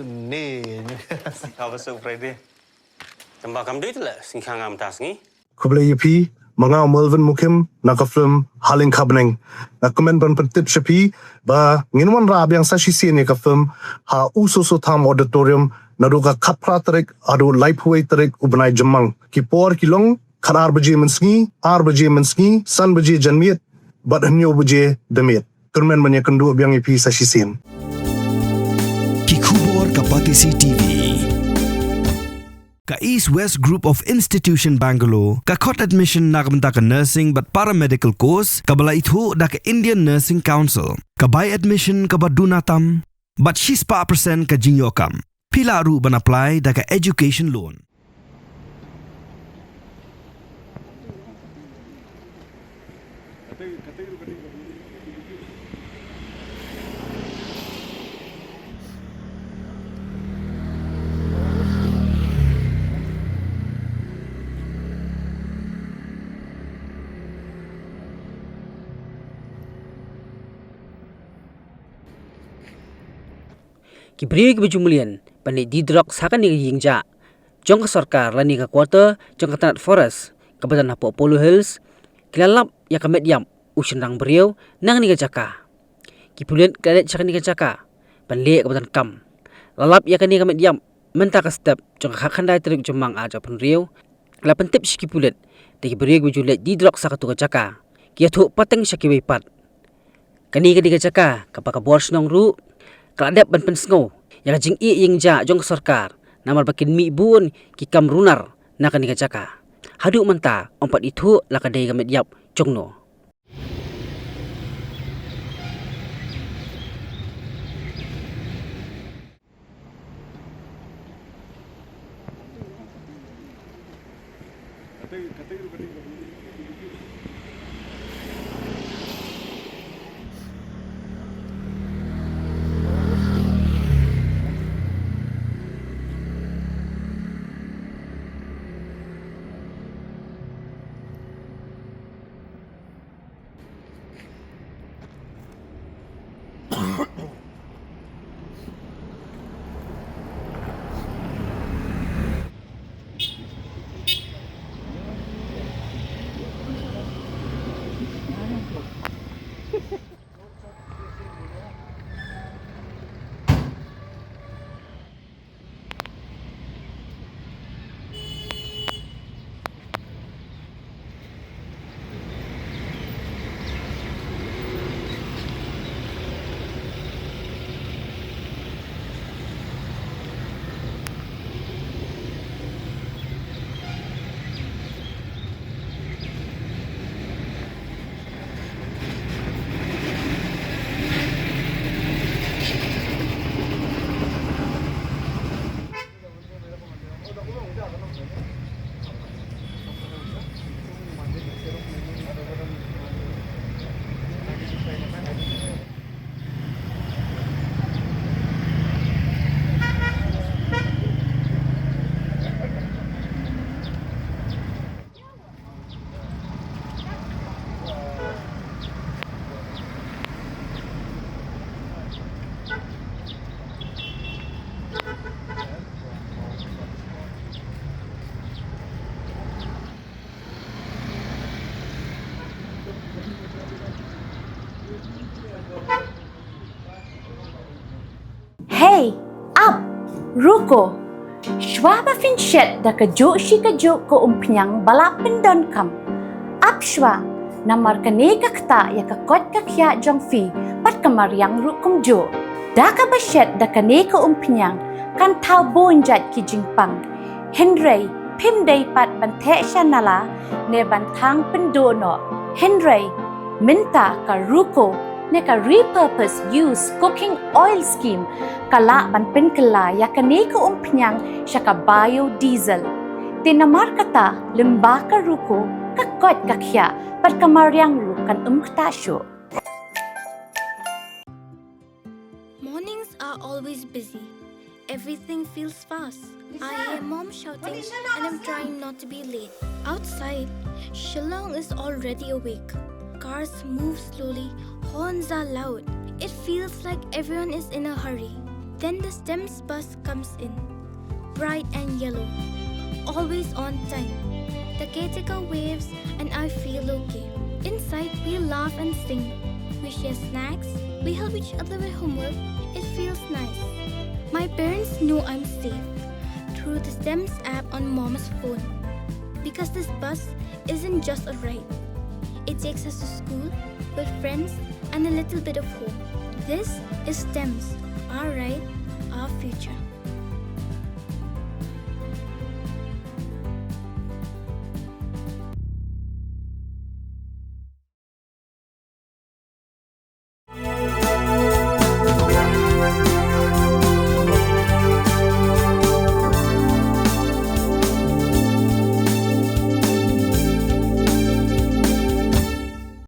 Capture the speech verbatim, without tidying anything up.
Ni. Sngewbha Friday. Tang ba kam dei te la sngewbha ngam ta sngi. Khublei ïa phi, ma nga u Melvin Mukim na ka film Haleng Khabneng. Nga kmen ban pyntip sha phi ba ngin wanrah biang sa shisien ïa ka film ha U Soso Tham Auditorium naduh ka khatphra tarik haduh laiphew wei tarik u bnai Jymmang. Ki por ki long khatar baje mynsngi, ar baje mynsngi, san baje janmiet bad hynñiew baje damiet. Kyrmen ban ïakynduh biang ïa phi sa shisien. Ki khubor ka Batesi T V. Ka East West Group of Institution Bangalore ka khot admission na ka bynta ka nursing bad paramedical course kaba la ithuh da ka Indian Nursing Council. Ka bai admission kaba duna tam bad shispah percent ka jingïoh kam. Phi lah ruh ban apply da ka education loan. Ki briew kiba ju mlien ban leit die drugs ha kane ka ïing jah jong ka sorkar lane ka quarter jong ka tnat forest kaba don hapoh Polo Hills, ki la lap ïa ka met ïap u shynrang briew na kane ka jaka. Ki pulit ki la leit sha kane ka jaka ban leh kaba donkam. La lap ïa kane ka met ïap mynta ka step jong ka khatkhyndai tarik Jymmang arhajar arphew hynriew. La pyntip sha ki pulit da ki briew kiba ju leit die drugs ha katu ka jaka, ki ïathuh pateng sha kiwei pat. Kane ka dei ka jaka kaba ka bor shnong ruh ka la dep ban pynsngew ïa ka jingïeng jah jong ka sorkar, namar ba kin mih bun ki kam runar na kane ka jaka. Haduh mynta ym pat ithuh la ka dei ka met ïap jong no. Hey, ap, ruko. Shuwa ba phin shet da kajuh shi kajuh ka umphniang ba la pyndonkam, ap shuwa, namar kane ka ktah ïa ka koit ka khiah jong phi bad ka mariang ruh kumjuh. Da kaba shet da kane ka umphniang kan thaw bun jait ki jingpang. Hynrei phim dei pat ban theh sha nala ne ban thang pynduh noh. Hynrei mynta ka ruko ne ka repurpose use cooking oil scheme ka lah ban pynkylla ïa kane ka umphniang sha ka biodiesel. Te namar kata, lyngba ka ruko, ka koit ka khiah bad ka mariang ruh kan ym ktah shuh. Mornings are always busy. Everything feels fast. I hear mom shouting and I'm trying not to be late. Outside, Shillong is already awake. Cars move slowly, horns are loud. It feels like everyone is in a hurry. Then the STEMS bus comes in, bright and yellow, always on time. The caretaker waves and I feel okay. Inside, we laugh and sing. We share snacks. We help each other with homework. It feels nice. My parents know I'm safe through the STEMS app on mom's phone. Because this bus isn't just a ride, it takes us to school, with friends, and a little bit of home. This is STEMS, our ride, our future.